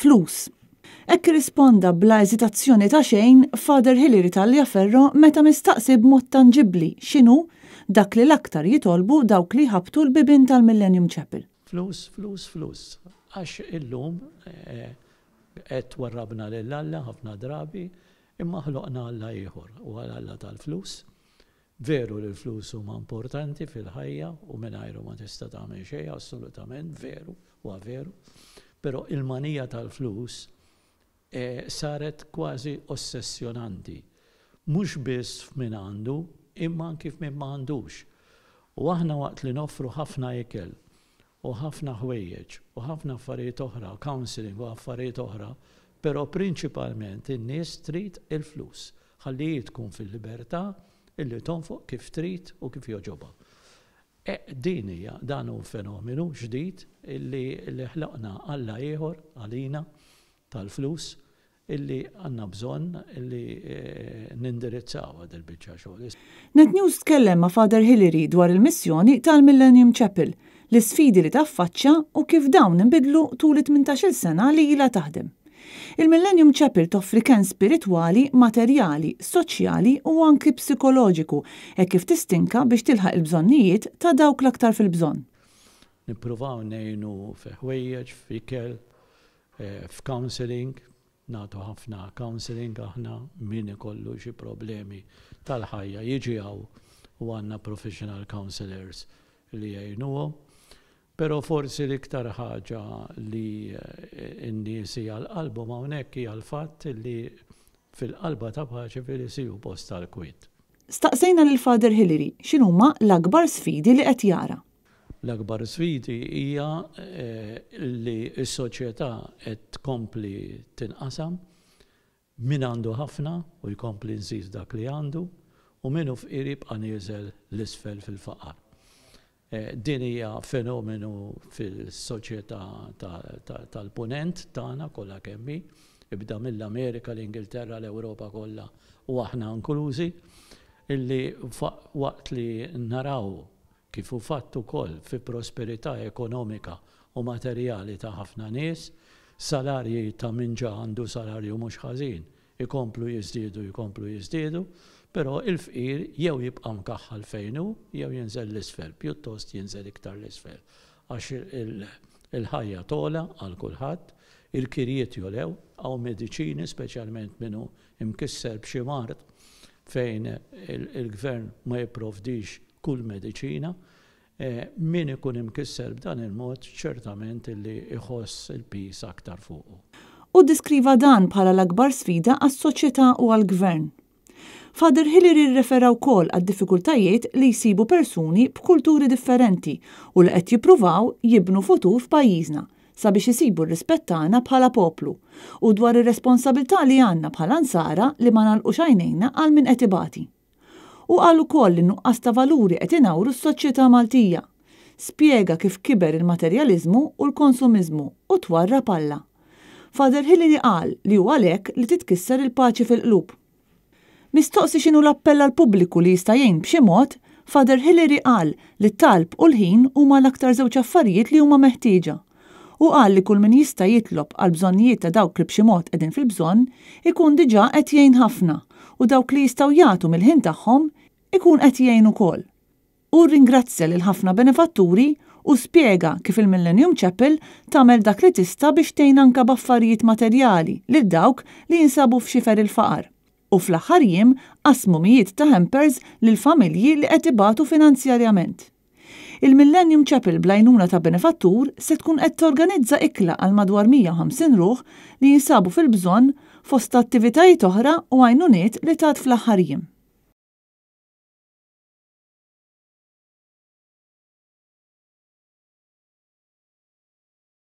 Flus. Hekk irrisponda bla eżitazzjoni ta' xejn Father Hilary Tagliaferro meta mistaqsi b'mod tanġibbli x'inhu dak li l-aktar jitolbu dawk li jħabbtu l-bibien tal-Millennium Chapel. Flus, flus, flus. Għax illum qed twarrabna lil Alla ħafna drabi, imma ħloqna Alla ieħor, huwa l-Alla tal-flus. Veru li l-flus huma importanti fil-ħajja u mingħajrhom ma tista' tagħmel xejn, assolutament veru, huwa veru. Però il-manija tal-flus saret kważi ossessjonanti. Mhux biss f'min għandu, imma anki f'min ma għandux. U aħna waqt li noffru ħafna ikel u ħafna ħwejjeġ u ħafna affarijiet oħra, counselling u affarijiet oħra, però prinċipalment in-nies trid il-flus ħalli hi tkun fil-libertà illi tonfoq kif trid u kif jogħġobha. E, din hija, dan hu fenomenu ġdid illi li ħloqna Alla ieħor għalina tal-flus illi għandna bżonn illi nindirizzawha dil-biċċa xogħol. Net News tkellem ma' Father Hilary dwar il-missjoni tal-Millennium Chapel, l-isfidi li taffaċċja u kif dawn inbidlu tul it-tmintax-il sena li ilha taħdem. Il-Millennium Chapel toffri kenn spiritwali, materjali, soċjali u anki psikoloġiku hekk kif tistinka biex tilħaq il-bżonnijiet ta' dawk l-aktar fil-bżonn. Nippruvaw ngħinu fi ħwejjeġ, f'ikel, F'counselling, nagħtu ħafna counselling aħna, min ikollu xi problemi tal-ħajja jiġi hawn u għandna professional counsellors li jgħinuhom. Però forsi l-iktar ħaġa li n-nies hija għal qalbhom hawnhekk hija l-fatt li fil-qalba ta' Paceville isiru post tal-kwiet. Staqsejna lil Father Hilary x'inhuma l-akbar sfidi li qed jara. L-akbar sfidi hija li s-soċjetà qed tkompli tinqasam, min għandu ħafna u jkompli nżid dak li għandu u min hu fqir jibqa' nieżel 'l isfel fil-faqar. Din hija fenomenu fis-soċjetà tal-Punent tagħna kollha kemm hi, ibda mill-Amerika, l-Ingilterra, l-Ewropa kollha u aħna inklużi, illi waqt li naraw kif hu fatt ukoll fi prosperità ekonomika u materjali ta' ħafna nies, salarji ta' min ġa għandu salarju mhux ħażin ikomplu jiżdiedu jkomplu jiżdiedu, però il-fqir jew jibqa' mkaħħal fejn hu jew jinżel 'l isfel, pjuttost jinżel iktar 'l isfel għax il-ħajja togħla għal kulħadd, il-kirjiet jogħlew, hawn mediċini speċjalment min hu mkisser b'xi mard fejn il-gvern ma jipprovdix kull mediċina. Min ikun imkisser b'dan il-mod ċertament li jħoss il-piż aktar fuqu. Hu ddeskriva dan bħala l-akbar sfida għas-soċjetà u għall-gvern. Father Hilary rrefera wkoll għad-diffikultajiet li jsibu persuni b'kulturi differenti u li qed jippruvaw jibnu futur f'pajjiżna sabiex isibu r-rispett tagħna bħala poplu u dwar ir-responsabilità li għandna bħala Nsara li ma nagħlqux għajnejna għal min qed ibati. Hu qal ukoll li n-nuqqas ta' valuri qed inawru s-soċjetà Maltija. Spjega kif kiber il-materjaliżmu u l-konsumiżmu u twarrab Alla. Father Hilary qal li hu għalhekk li titkisser il-paċi fil-qlub. Mistoqsi x'inhu l-appell għall-pubbliku li jista' jgħin b'xi mod, Father Hilary qal li t-talb u l-ħin huma l-aktar żewġ affarijiet li huma meħtieġa. Hu qal li kull min jista' jitlob għall-bżonnijiet ta' dawk li b'xi mod qegħdin fil-bżonn ikun diġà qed jgħin ħafna u dawk li jistgħu jagħtu mill-ħin tagħhom ikun qed jgħin ukoll. Hu rringrazzja lil ħafna benefatturi u spjega kif il-Millennium Chapel tagħmel dak li tista' biex tgħin anke b'affarijiet materjali lil dawk li jinsabu f'xifer il-faqar u fl-aħħar jiem qassmu mijiet ta' hampers lil familji li qed ibatu finanzjarjament. Il-Millennium Chapel bl-għajnuna ta' benefattur se tkun qed torganizza ikla għal madwar 150 ruħ li jinsabu fil-bżonn fost attivitajiet oħra u għajnuniet li tat fl-aħħar jiem.